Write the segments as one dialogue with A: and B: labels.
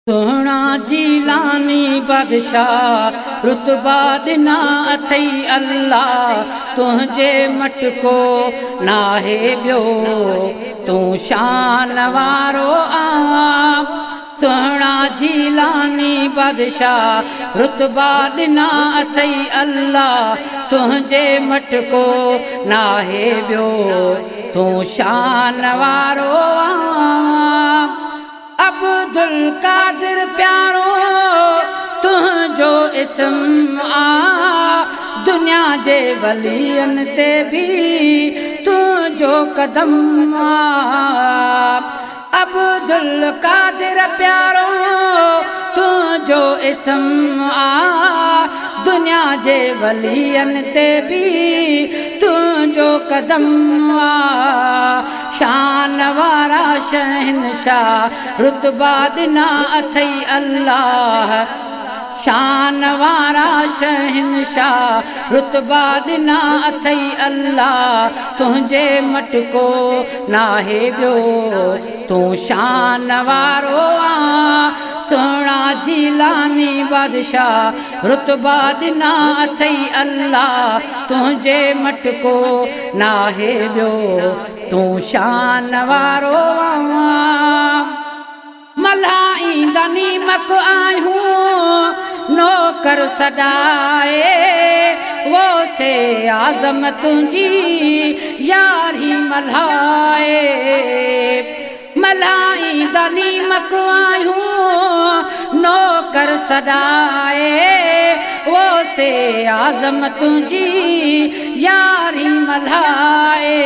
A: سهڻا جيلاني بادشاهه، رتبا ڏنا اٿئي الله، تنهنجي مٽ ڪو ناهي ٻيو، تون شان وارو آن. سهڻا جيلاني بادشاهه، رتبا ڏنا اٿئي الله، تنهنجي مٽ ڪو ناهي ٻيو، تون شان وارو آن. عبدالقادر پيارو تنهنجو اسم آ، دنيا جي ولين تي به تنهنجو قدم آ. عبدالقادر پيارو تنهنجو اسم آ، دنيا جي ولين تي به تنهنجو قدم آ. شان وارا شهنشاهه، رتبا ڏنا اٿئي الله. شان وارا شهنشاهه، رتبا ڏنا اٿئي الله، تنهنجي مٽ ڪو ناهي ٻيو، تون شان وارو آن. سهڻا جيلاني بادشاهه، رتبا ڏنا اٿئي الله، تنهنجي مٽ ڪو ناهي ٻيو، تون شان وارو آن. ملهائيندا نيمڪ آهيون نوڪر سڏائي، غوث اعظم تنهنجي يارهين ملهائي. ملهائيندا نيمڪ آهيون نوڪر سڏائي، غوث اعظم تنهنجي يارهين ملهائي.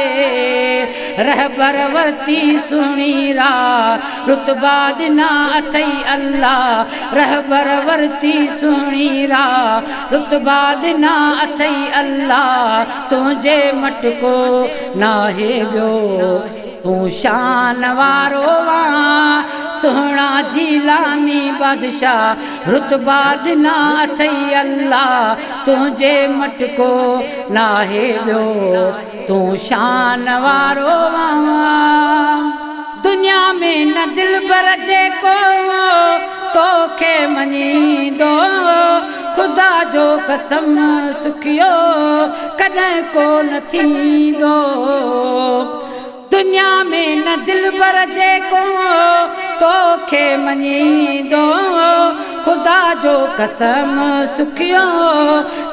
A: رهبر ورتي سهڻي راهه، رتبا ڏنا اٿئي الله. رهبر ورتي سهڻي راهه، رتبا ڏنا اٿئي الله، تنهنجي مٽ ڪو ناهي ٻيو، تون شان وارو آن. سهڻا جيلاني بادشاهه، رتبا ڏنا اٿئي الله، تنهنجي مٽ ڪو ناهي ٻيو، تون شان وارو آن. دنيا ۾ نه دلبر جيڪو توکي مڃيندو، خدا جو قسم سکيو ڪڏهن ڪو نه ٿيندو. دنيا ۾ نه دلبر جيڪو توکي مڃيندو، خدا جو قسم سکيو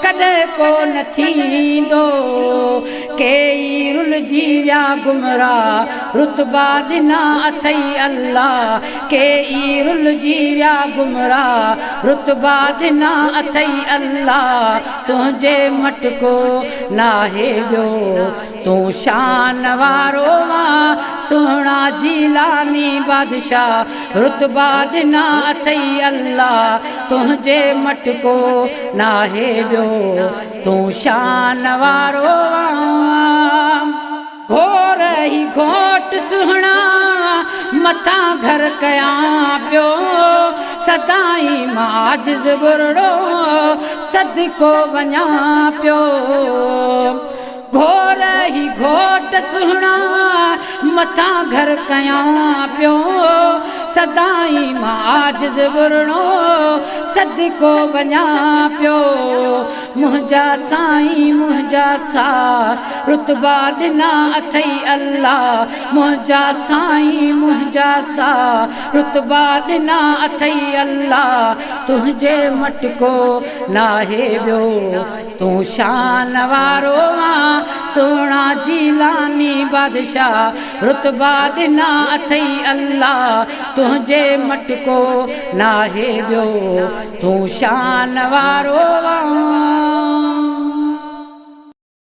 A: ڪڏهن ڪو نه ٿيندو. ڪيئي رلجي ويا گمراهه، رتبا ڏنا اٿئي الله. ڪيئي رلجي ويا گمراهه، رتبا ڏنا اٿئي الله، تنهنجي مٽ ڪو ناهي ٻيو، تون شان وارو آن. سهڻا جيلاني بادشاهه، رتبا ڏنا اٿئي الله، تنهنجي مٽ ڪو ناهي ٻيو، تون شان وارو آن. گهور هي گهوٽ سهڻا مٿان گهر ڪيان پيو، سدائين مان عاجز ٻرڙو صدقو وڃان پيو. گهور هي گهوٽ سهڻا مٿان گهر ڪيان پيو، سدائين مان عاجز ٻرڙو صدقو وڃان پيو. منهنجا سائين منهنجا ساهه، رتبا ڏنا اٿئي الله. منهنجا سائين منهنجا ساهه، رتبا ڏنا اٿئي الله، تنهنجي مٽ ڪو ناهي ٻيو، تون شان وارو آن. سهڻا جيلاني بادشاهه، رتبا ڏنا اٿئي الله، تنهنجي مٽ ڪو ناهي ٻيو، تون شان وارو آن.